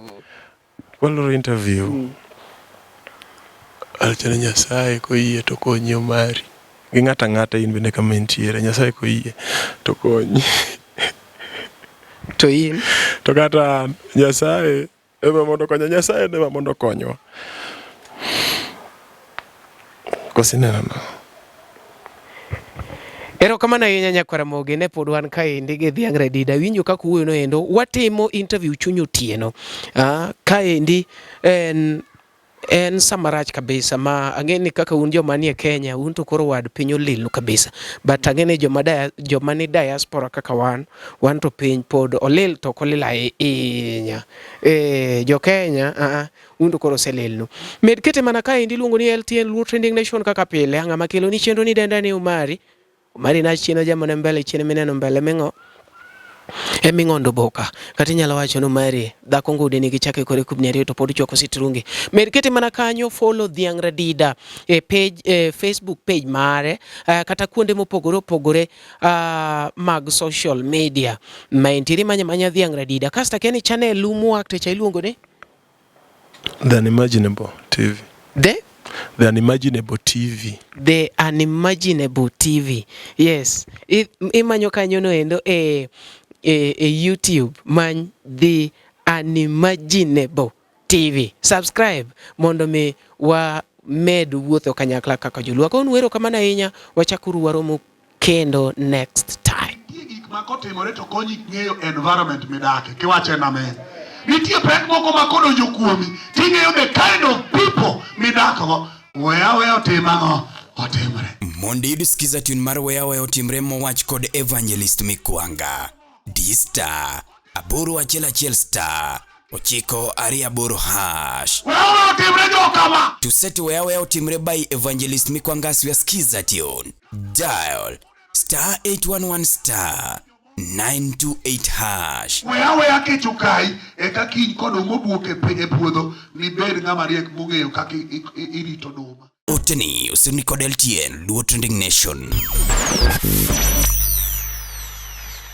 Kwaloro interview. Awacho ni Nyasaye koyie to konyi Omari. Gi ng'ato ang'ata in bende kama intiere, Nyasaye koyie to konyi. To in? To kata an, Nyasaye ema mondo okonya, Nyasaye ema mondo okonywa. Koso ineno nang'o? Erokamano ahinya nyakwar Ramogi, ne pod wan kaendi gi dhiang' Radida. Winjo kaka uwuoyo endo, watimo interview chuny otieno. Ah, kaendi en en sama rach kabisa ma ang'e ni kaka un joma nie Kenya, un to koro wad piny olilnu kabisa. But ang'e ni joma dia, joma ni diaspora kaka wan, wan to piny pod olil to ok olil ahinya. Eh, jo Kenya, ah, ah, un to koro oselilnu. Med kete mana kaendi iluongo ni LTN Luo Trending Nation kaka pile. Ang'ama kelo ni chenro ni denda ni Umari. Umari na chien ojamone mbele chien mineno mbele ming'o eming'ondo boka kata inyalo wacho ni Umari dhako ngude nigi chake kore kubni ariyo to pod chwako sitrungi. Med kete mana kanyo follow Dhiang' Radida e page, e Facebook page mare kata kuonde mopogore opogore mag social media ma entiere manya manya Dhiang' Radida. Kasto akia ni channel u muakte cha iluongo ni The Unimaginable TV. The? The Unimaginable TV. The Unimaginable TV. Yes. I, imanyo kanyo no endo e, e, e YouTube many The Unimaginable TV. Subscribe mondo mi wa med wuotho kanyakla kaka joluo. Akonu erokamano ahinya, wachakuru waromo kendo next time. Nitie gik ma kotimore to konyi ng'eyo environment midake. Kiwacho en amen. Nitie pek moko ma kodonjo kuomi ting'eyo the kind of people midakgo. Weya weya otim ang'o? Otimre. Mondo iyud skiza tune mar Weya Weya Otimre mowach kod Evangelist Mikwanga, di star 811 star 928 hash. Weya weya otimre jokama. To set Weya Weya Otimre by Evangelist Mikwanga's your skiza tune, dial star 811 star 928 hash. Weya weya kech okayi eka kiny koduma obuok e pe- e puodho nibed ng'ama riek mong'eyo kaka i- i- irito oduma. Oteni osirni kod LTN Luo Trending Nation.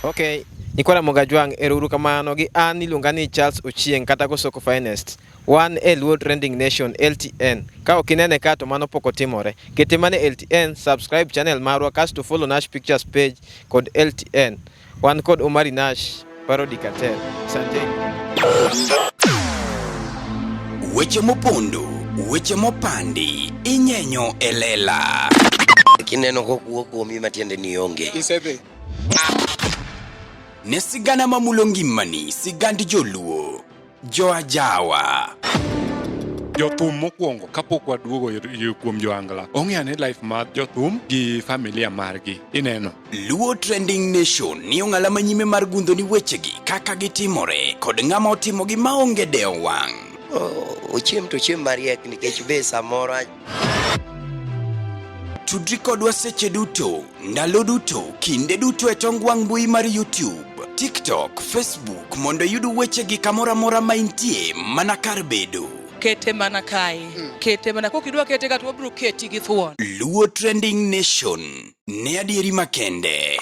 Okay, nyikwa Ramogi Ajwang', ero uru kamano gi an iluonga ni Charles Ochieng' kata Kosoko Finest. Wan e Luo Trending Nation LTN. Ka ok inene ka to mano pok otimore. Kete mana e LTN, subscribe channel marwa kasto follow Nash Pictures page kod LTN. Wan kod Omari Nash, Parody Cartel. Asante. Weche mopondo, weche mopandi, inyenyo e lela. Kineno kokuo kuomi matiende ni onge. Isedhi. Ne sigana mamulo ngimani, sigand joluo. Joajawa. Jothum mokwongo kapok waduogo kuom joangla ong'e ane life mar jothum gi familia margi ineno. Luo Trending Nation ni ong'ala manyime mar gundho ni wechegi kaka gitimore kod ng'ama otimogi maonge dewo wang'. Ochiem to ochiem mariek nikech be samoro Tudri kodwa seche duto, ndalo duto, kinde duto e tong wang' mbui mar YouTube, TikTok, Facebook mondo iyud wechegi kamoro amora ma intie mana kar bedo. Kete mana kae. Kete mana kok idwa kete ka to wabiro keti gi thuon. Luo Trending Nation ne adieri makende.